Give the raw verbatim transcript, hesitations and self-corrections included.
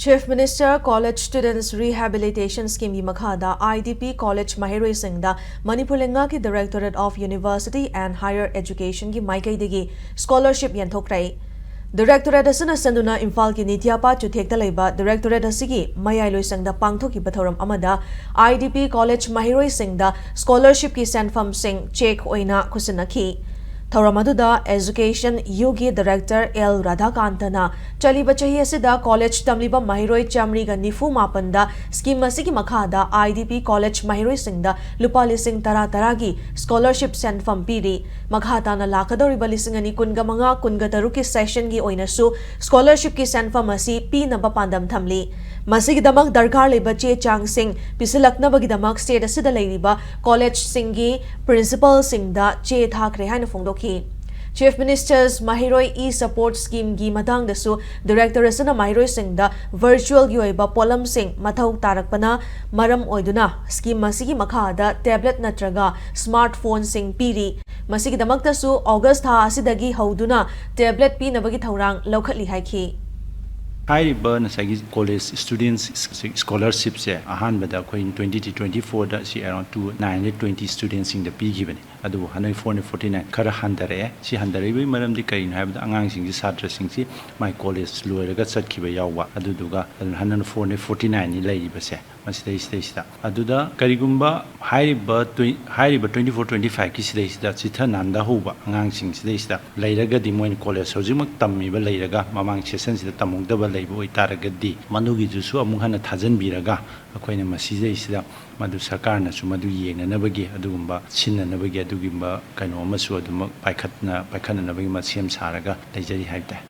Chief Minister College Students Rehabilitation Scheme ꯒꯤ ꯃꯈꯥꯗ I D P college ꯃꯍꯩꯔꯣꯏꯁꯤꯡꯗ ꯃꯅꯤꯄꯨꯔ ꯂꯩꯉꯥꯛꯀꯤ Directorate of University and Higher Education ꯒꯤ ꯃꯥꯏꯀꯩꯗꯒꯤ scholarship ꯌꯦꯟꯊꯣꯛꯈ꯭ꯔꯦ꯫ Directorate ꯑꯁꯤꯅ ꯁꯟꯗꯨꯅ ꯏꯝꯐꯥꯜꯒꯤ ꯅꯤꯇꯤꯌꯥꯄꯥꯠ ꯆꯨꯊꯦꯛꯇ ꯂꯩꯕ Directorate ꯑꯁꯤꯒꯤ ꯃꯌꯥꯏꯂꯣꯏꯁꯪꯗ ꯄꯥꯡꯊꯣꯛꯈꯤꯕ ꯊꯧꯔꯝ ꯑꯃꯗ I D P college ꯃꯍꯩꯔꯣꯏꯁꯤꯡꯗ scholarship ꯀꯤ ꯁꯦꯟꯐꯝꯁꯤꯡ cheque ꯑꯣꯏꯅ ꯈꯨꯠꯁꯤꯟꯅꯈꯤ꯫ ꯊꯧꯔꯝ ꯑꯗꯨꯗ Education U ꯒꯤ Director L ꯔꯥꯙꯥꯀꯥꯟꯇꯅ ꯆꯠꯂꯤꯕ ꯆꯍꯤ ꯑꯁꯤꯗ college ꯇꯝꯂꯤꯕ ꯃꯍꯩꯔꯣꯏ ꯆꯥꯃꯔꯤꯒ ꯅꯤꯐꯨ ꯃꯥꯄꯟꯗ scheme ꯑꯁꯤꯒꯤ ꯃꯈꯥꯗ I D P college ꯃꯍꯩꯔꯣꯏꯁꯤꯡꯗ ꯂꯨꯄꯥ ꯂꯤꯁꯤꯡ ꯇꯔꯥ ꯇꯔꯥꯒꯤ scholarship ꯁꯦꯟꯐꯝ ꯄꯤꯔꯤ꯫ ꯃꯈꯥ ꯇꯥꯅ ꯂꯥꯛꯀꯗꯧꯔꯤꯕ ꯂꯤꯁꯤꯡ ꯑꯅꯤ ꯀꯨꯟꯒ ꯃꯉꯥ ꯀꯨꯟꯒ ꯇꯔꯨꯛꯀꯤ session ꯒꯤ ꯑꯣꯏꯅꯁꯨ scholarship ꯀꯤ ꯁꯦꯟꯐꯝ ꯑꯁꯤ ꯄꯤꯅꯕ ꯄꯥꯟꯗꯝ ꯊꯝꯂꯤ꯫ ꯃꯁꯤꯒꯤꯗꯃꯛ ꯗꯔꯀꯥꯔ ꯂꯩꯕ ꯆꯦ ꯆꯥꯡꯁꯤꯡ ꯄꯤꯁꯤꯜꯂꯛꯅꯕꯒꯤꯗꯃꯛ state ꯑꯁꯤꯗ ꯂꯩꯔꯤꯕ college ꯁꯤꯡꯒꯤ principal ꯁꯤꯡꯗ ꯆꯦ ꯊꯥꯈ꯭ꯔꯦ ꯍꯥꯏꯅ ꯐꯣꯡꯗꯣꯛꯈꯤ꯫ Chief Minister's ꯃꯍꯩꯔꯣꯏ e-support scheme ꯒꯤ ꯃꯇꯥꯡꯗꯁꯨ Director ꯑꯁꯤꯅ ꯃꯍꯩꯔꯣꯏꯁꯤꯡꯗ virtual ꯒꯤ ꯑꯣꯏꯕ ꯄꯣꯠꯂꯝꯁꯤꯡ ꯃꯊꯧ ꯇꯥꯔꯛꯄꯅ ꯃꯔꯝ ꯑꯣꯏꯗꯨꯅ scheme ꯑꯁꯤꯒꯤ ꯃꯈꯥꯗ tablet ꯅꯠꯇ꯭ꯔꯒ smartphone ꯁꯤꯡ ꯄꯤꯔꯤ꯫ ꯃꯁꯤꯒꯤꯗꯃꯛꯇꯁꯨ August ꯊꯥ ꯑꯁꯤꯗꯒꯤ ꯍꯧꯗꯨꯅ tablet ꯄꯤꯅꯕꯒꯤ ꯊꯧꯔꯥꯡ ꯂꯧꯈꯠꯂꯤ ꯍꯥꯏꯈꯤ꯫ ꯍꯥꯏꯔꯤꯕ ꯉꯁꯥꯏꯒꯤ college students scholarship ꯁꯦ ꯑꯍꯥꯟꯕꯗ ꯑꯩꯈꯣꯏ twenty three twenty four ꯗ ꯁꯤ around two nine hundred twenty students ꯁꯤꯡꯗ ꯄꯤꯈꯤꯕꯅꯤ꯫ ꯑꯗꯨꯕꯨ ꯍꯟꯗꯛ four hundred forty nine ꯈꯔ ꯍꯟꯊꯔꯛꯑꯦ꯫ ꯁꯤ ꯍꯟꯊꯔꯛꯏꯕꯒꯤ ꯃꯔꯝꯗꯤ ꯀꯔꯤꯅꯣ ꯍꯥꯏꯕꯗ ꯑꯉꯥꯡꯁꯤꯡꯁꯤ, ꯁꯥꯇ꯭ꯔꯁꯤꯡꯁꯤ ꯃꯥꯏ college ꯂꯣꯏꯔꯒ ꯆꯠꯈꯤꯕ ꯌꯥꯎꯕ, ꯑꯗꯨꯗꯨꯒ ꯑꯗꯨꯅ ꯍꯟꯗꯛ four hundred forty nine ꯅꯤ ꯂꯩꯔꯤꯕꯁꯦ꯫ ꯃꯁꯤꯗꯩꯁꯤꯗꯩꯁꯤꯗ ꯑꯗꯨꯗ ꯀꯔꯤꯒꯨꯝꯕ ꯍꯥꯏꯔꯤꯕ ꯇ꯭ꯋꯦꯟ- ꯍꯥꯏꯔꯤꯕ twenty four twenty five ꯀꯤ ꯁꯤꯗꯩꯁꯤꯗ ꯆꯤꯊ ꯅꯥꯟꯊꯍꯧꯕ ꯑꯉꯥꯡꯁꯤꯡꯁꯤꯗꯩꯁꯤꯗ ꯂꯩꯔꯒꯗꯤ, ꯃꯣꯏꯅ college ꯍꯧꯖꯤꯛꯃꯛ ꯇꯝꯃꯤꯕ ꯂꯩꯔꯒ ꯃꯃꯥꯡ session ꯁꯤꯗ ꯇꯝꯍꯧꯗꯕ ꯂꯩꯕ ꯑꯣꯏꯇꯥꯔꯒꯗꯤ, ꯃꯗꯨꯒꯤꯗꯨꯁꯨ ꯑꯃꯨꯛ ꯍꯟꯅ ꯊꯥꯖꯤꯟꯕꯤꯔꯒ ꯑꯩꯈꯣꯏꯅ ꯃꯁꯤꯗꯩꯁꯤꯗ ꯃꯗꯨ ꯁꯔꯀꯥꯔꯅꯁꯨ ꯃꯗꯨ ꯌꯦꯡꯅꯅꯕꯒꯤ, ꯑꯗꯨꯒꯨꯝꯕ ꯁꯤꯟꯅꯅꯕꯒꯤ ꯑꯗꯨꯒꯨꯝꯕ ꯀꯩꯅꯣ ꯑꯃꯁꯨ ꯑꯗꯨꯃꯛ ꯄꯥꯏꯈꯠꯅ ꯄꯥꯏꯈꯠꯅꯅꯕꯒꯤ ꯃ- ꯁꯦꯝ ꯁꯥꯔꯒ ꯂꯩꯖꯔꯤ ꯍꯥꯏꯕ ꯇꯥꯏ꯫